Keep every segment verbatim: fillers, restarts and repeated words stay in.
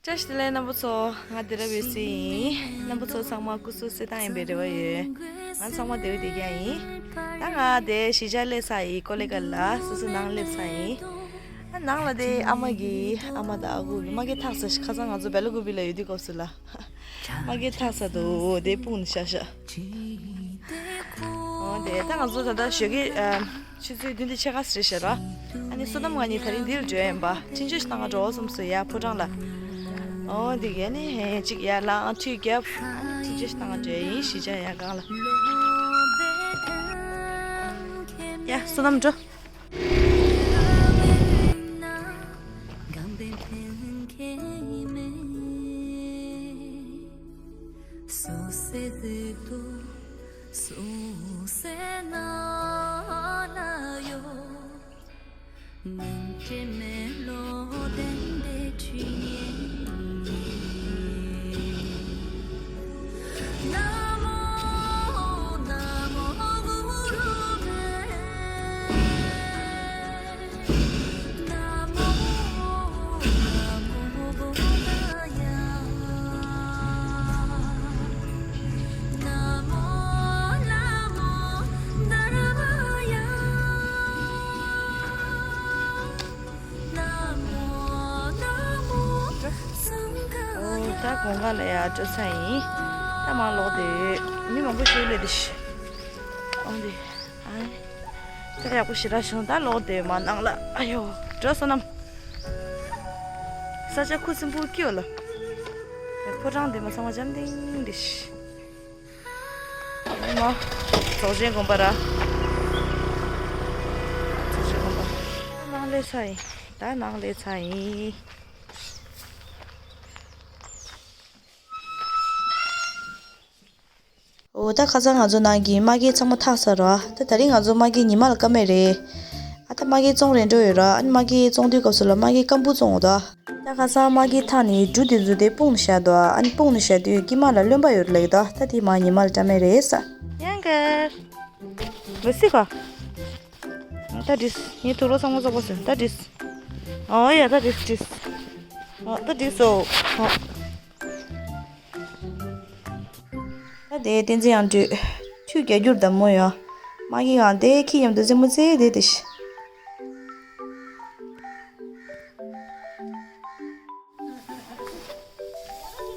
བཀྲ་ཤིས་བདེ་ལེགས་རྣམ་པ་ཚོ། ང་དེ་རབ་ཡོད་སྲིད་ཡིན། རྣམ་པ་ཚོ་ཚང་མ་སྐུ་གཟུགས་གསལ་ཐང་ཡིན་པའི་རེ་བ་ཡོད། ང་ཚང་མ་བདེ་བོ་བདེ་རྐྱང་ཡིན། ད་ང་དེ་གཞིས་ཆགས་སླེབས་ཚར་ཡིན། ཀོ་ལི་གྷལ་ལ་སོ་སོའི་ནང་སླེབས་ཚར་ཡིན། ཨ་ནང་ལ་དེ་ཨ་མ་གི་ཨ་མ་དང་ཨ་ཁུ་གི་མ་གི་ཐག་ཚ་ཤག་ཁ་སང་ང་ཚོ་བེ་ལ་ཀུ་པི་ལ་ཡོད་དུས་སྐབས་སུ་ལ། མ་གི་ཐག་ཚ་འདུག་དེ་སྤུངས་ནས་བཞག་ཤག་འོ་དེ་ད་ང་ཚོ་ད་ལྟ་ཞོགས་ཀས་ཨ། ཆུ་ཚོད་བདུན་དང་ཕྱེད་ཀ་ཟིན་ཤག་ར། ཨ་ནི་བསོད་ནམས་ང་གཉིས་ད་རིང་འདིར་འགྲོ་ཡིན་པ། འཕྲིན་བཅོལ་ཞིག་བཏང་ག་འགྲོ་བསམ་སོང་ཡ། ཕོ་བྲང་ལ། འོ་འདི་ག་ནི་ཧེ་གཅིག་ཡར་ལངས་ཁྲུས་བརྒྱབ། ཨ་ནི་འཕྲིན་བཅོལ་ཞིག་བཏང་ག་འགྲོ་ཡིན། གཞིས་ཆགས་ཡར་སྒང་ལ། ཡ་བསོད་ནམས་འགྲོ། ཨོ་ད་གོང་ཁ་ལ་ཡར་འགྲོ་ས་ཡིན། ད་མར་ལོག་དེ་མི་མང་པོ་ཞིག་སླེབས་དེ་ཤི། ཨོ་འདི། ཨ་ནི། ད་ཡག་པོ་ཞེ་དྲག་བྱུང་། ད་ལོག་དེ་མར་ནང་ལ། ཨ་ཡོ། འགྲོ་བསོད་ནམས། ས་ཆ་ཁུ་སིམ་པོ་སྐྱིད་ལ། ཕོ་བྲང་དེ་མ་ཚང་མ་འཇམ་ཐིང་དེ་ཤི། ཨ་མ། རྫོགས་ཆེན་དགོན་པ་ར། རྫོགས་ཆེན་དགོན་པ། ནང་སླེབས་ཚར་ཡིན། ད་ནང་སླེབས་ཚར་ཡིན། འོ་ད་ཁ་སང་ང་ཚོ་ནང་གི་མ་གི་ཚང་མ་ཐག་ཚར་ར། ད་ད་རིང་ང་ཚོ་མ་གི་ཉི་མ་ལ་ཀ་མེད་རེད། ཨ་ད་མ་གི་བཙོང་རན་འགྲོ་ཡོད་ར། ཨ་ནི་མ་གི་བཙོང་དུས་སྐབས་སུ་ལ་མ་གི་སྐམ་པོ་བཙོང་འོ་ད། ད་ཁ་སང་མ་གི་ཐག་ནི་འབྲུ་དེ་ཚོ་དེ་སྤུངས་ནས་བཞག་འདུག་ཨ་ནི་སྤུངས་ནས་བཞག་དུས་དཀྱིལ་མ་ལ་རློན་པ་ཡོད་རེད་ལབ་ཀྱི་འདུག་ད་དེ་མ་ཉི་མ་ལ་བཀྲ་མེད་རེད་ས། ཡང་གར། ལོ་སི་ཁ། ད་འགྲིགས། ངའི་ཐུགས་ལོ་ཚང་མ་རྫོགས་པ་ཟིན། ད་འགྲིགས། ཨོ་ཡ་ད་འགྲིགས་འགྲིགས། ཨོ་ད་འགྲིགས་སོ། ཨོ། ད་དེ་བསྟན་འཛིན་ཡང་འགྲོས། ཁྲུས་རྒྱག་རྒྱུར་གདམ་མོ་ཡོད། མ་གི་ཡང་དེ་ཁྱི་མཉམ་དུ་རྩེད་མོ་རྩེ་དེ་དེ་ཤི།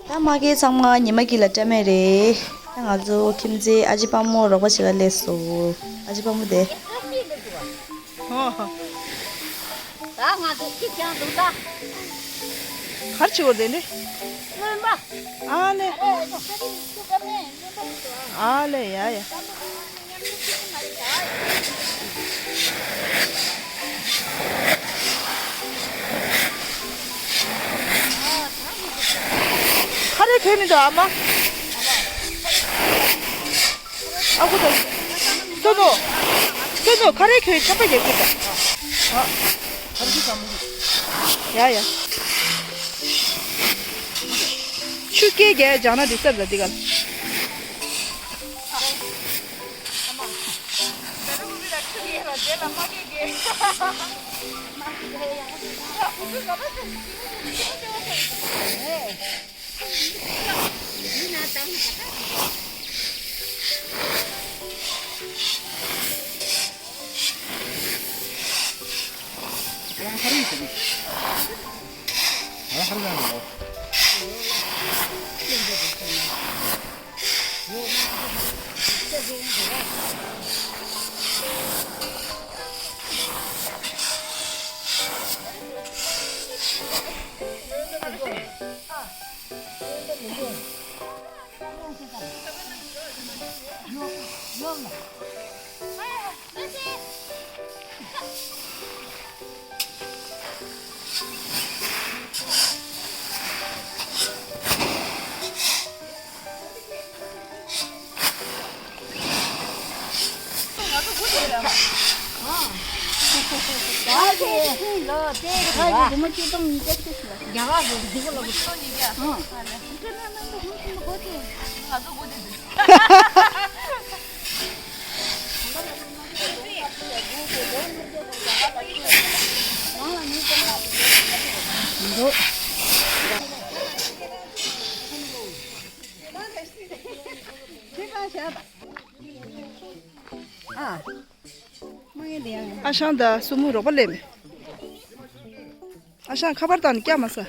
ད་མ་གི་ཚང་མ་ཉི་མ་གི་ལ་བཀྲ་མེད་རེད། ད་ང་ཚོ་ཁྱིམ་མཚེས་ཨ་ཅེ་དཔའ་མོ་རོགས་པ་བྱེད་ག་སླེབས་སོང་། ཨ་ཅེ་དཔའ་མོ་དེ། ད་ང་ཚོ་ཁྱི་རྐྱང་འདུག་ད། གར་ཆི་བོར་དེ་འདི། རློན་པ། ཨ་ལེ། ཨ་ལེ་ཡ་ཡ། ཁ་རས་གྱོན་མི་འདུག་ཨ་མ། ཨ་ཁུ་དང་། སོ་ནོ། སོ་ནོ་ཁ་རས་གྱོན་ཆམ་པ་རྒྱག་གི་འདུག་ཨ། ཡ་ཡ། ཆུ་སྐྱེས་རྒྱག་སྦྱང་ན་འགྲིག་ས་རེད་འདི་ག་ལ། ཨ་ཞང་དང་སྲུ་མོ་རོགས་པ་ལས་མེད། ཨ་ཞང་ཁ་པར་བཏང་ནས་བཀྱག་མ་ཟ།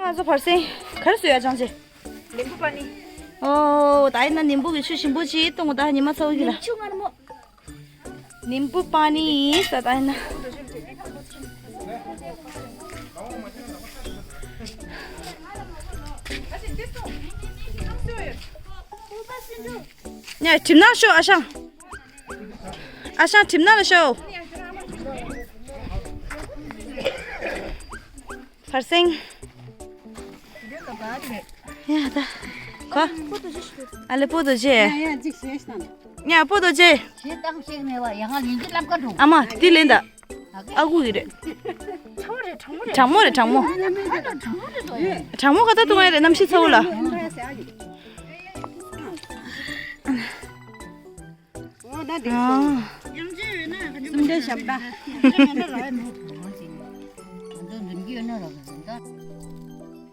ང་ཚོ་བར་སེང་ག་རེ་བཟོ་ཡ་ཅང་ཆེ། ནིམ་བུ་པ་ནི། ཨོ། ད་ཡིན་ན་ནིམ་བུ་གི་ཆུ་ཞིམ་པོ་ཅིག་བཏུང་ད་ཉི་མ་ཚ་བོ་གི་ལ། ཆུ་མངར་མོ། ནིམ་བུ་པ་ནི་ཡིན་ས་ད་ཡིན་ན། ནས་གྲིམ་ནང་ཤོག་ཨ་ཞང་། ཨ་ཞང་གྲིམ་ནང་ལ་ཤོག་བར་སེང་། ཡ་ད། ཁོ། ཨ་ལེ་པོ་ཏོ་ཇེ། ཡ་ཡ་ཅིག་ཤེས་དང་། ཡ་པོ་ཏོ་ཇེ། ཞེས་དང་ཞེས་མེད་བ་ཡ་ང་ལིན་ཅི་ལབ་ཀ་འགྲོ། ཨ་མ་དེ་ལེན་ད། ཨ་ཁུ་གི་རེད། གྲང་མོ་རེད་གྲང་མོ་རེད། གྲང་མོ་རེད་གྲང་མོ། གྲང་མོ་ག་ད་བཏུང་ཡ་རེད་གནམ་གཤིས་ཚ་བོ་ལ། ཨ། སུམ་འདྲེ་ཞབས་ད། དེ་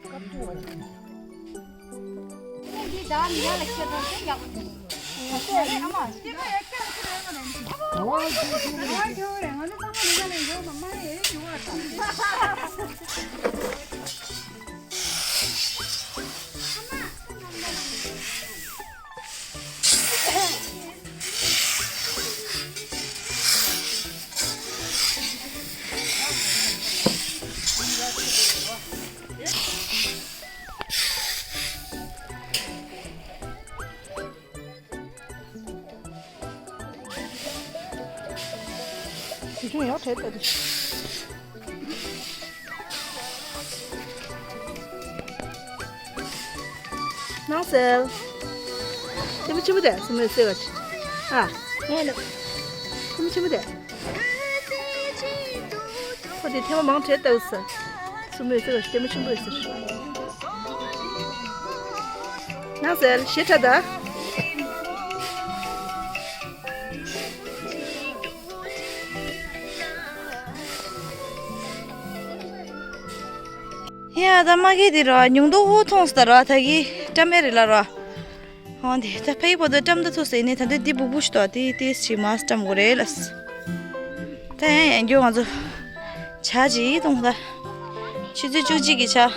ཆུང་ཡག་བྲལ་ལྟ་དུ། ནང་སེལ། ཐེ་མ་ཆེན་པོ་དེ་སུ་མོས་སེ་བ་ཆེ། ཨ། ཐེ་མ་ཆེན་པོ་དེ། ཁོ་དེ་ཐེ་མ་མང་བྲལ་ལྟ་དུ་ས། སུ་མོས་སེ་བ་ཆེ་ཐེ་མ་ཆེན་པོ་ཡོད་ཟེར། ནང་སེལ་ཞེ་ཁྲ་ད། ཡ་ད་མ་གི་དེ་ར་ཉུང་དུ་ཧུ་ཐོངས་ད་ར་ད་གི་བཀྲམ་ཨེ་རེད་ལ་ར། ཧོ་འདི་ད་ཕ་ཡི་བོ་དོ་བཀྲམ་ད་ཐུག་སེ་ནི་ད་འདི་འདི་བུ་བུ་ཞིག་ཏོ་དེ་དེ་ཞིག་མ་བཀྲམ་དགོས་རེད་ལ། ད་ཡང་ཡང་རྒྱུ་ང་ཚོ་ཇ་ཅིག་བཏུང་ད། ཆུ་ཚོད་བཅུ་གཅིག་གི་ཇ།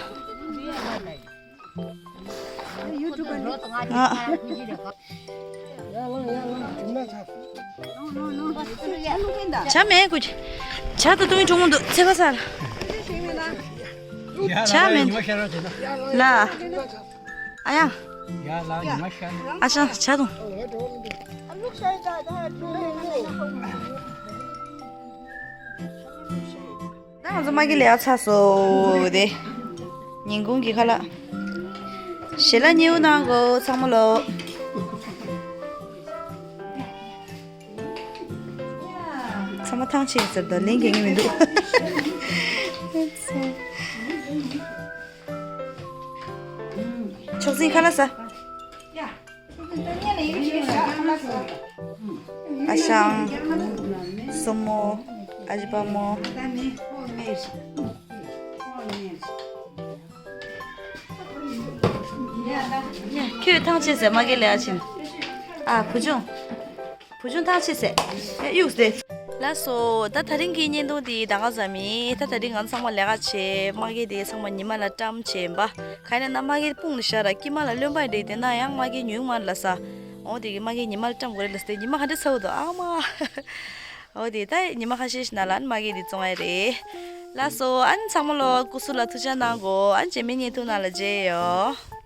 ང་ཇ་མེད་ཀུ། ཇ་ད་བཏུང་གྲོང་མོ་འདུག་ཚེ་བ་སར། ཇ་མེད་འདུག་ལ། ཨ་ཡ། ཨ་ཅག་ཇ་འཐུང་། ད་ང་ཚོ་མ་གི་ལས་ཨ་ཚ་སོ་དེ། ཉིན་གུང་གི་ཁ་ལག་ཞལ་ལག་མཉེས་པོ་གནང་གོ་ཚང་མ་ལོ། ཚང་མ་ཐང་ཆད་ཟེར་དང་ལན་རྒྱག་གི་མི་འདུག་ཆོག་ཟིན་ཁ་ལག་ཟ། ཨ་ཞང་། སྲུ་མོ། ཨ་ཅེ་པ་མོ། ཁྱོད་ཐང་ཆད་ཟེར་མ་གི་ལས་ཨ་ཆེན། ཨ་བུ་ཆུང་། བུ་ཆུང་ཐང་ཆད་ཟེར། ཨེ་གཡུག་ཟེར། ལགས་སོ། ད་ད་རིང་གི་བརྙན་ཐུང་འདི་ད་ག་ཙམ་ཡིན། ད་ད་རིང་ང་ཚང་མ་ལས་ཀ་བྱས་མ་གི་དེ་ཚང་མ་ཉི་མ་ལ་བཀྲམ་བྱས་པ། ག་ཡིན་ན་མ་གི་དཔུང་ལ་ཤར་ར་ཀྱི་མ་ལ་རློན་པ་རེད་དེ་ན་ཡང་མ་གི་ཉུང་མ་ལ་ས། འོ་དེ་གི་མ་གི་ཉི་མ་ལ་བཀྲམ་དགོས་རེད་ལ་སྟེ་ཉི་མ་ཧ་འདྲ་ཚ་བོ་འདུག་ཨ་མ། འོ་དེ་ད་ཉི་མ་ཁ་ཤས་ཤིག་ན་ལ་མ་གི་དེ་བཙོང་ཡ་རེད། ལགས་སོ། ཨ་ནི་ཚང་མ་ལོ་སྐུ་གཟུགས་ལ་ཐུགས་ཅག་གནང་གོ་ཨ་ནི་རྗེས་མའི་བརྙན་ཐུང་ནང་ལ་མཇལ་ཡོང་།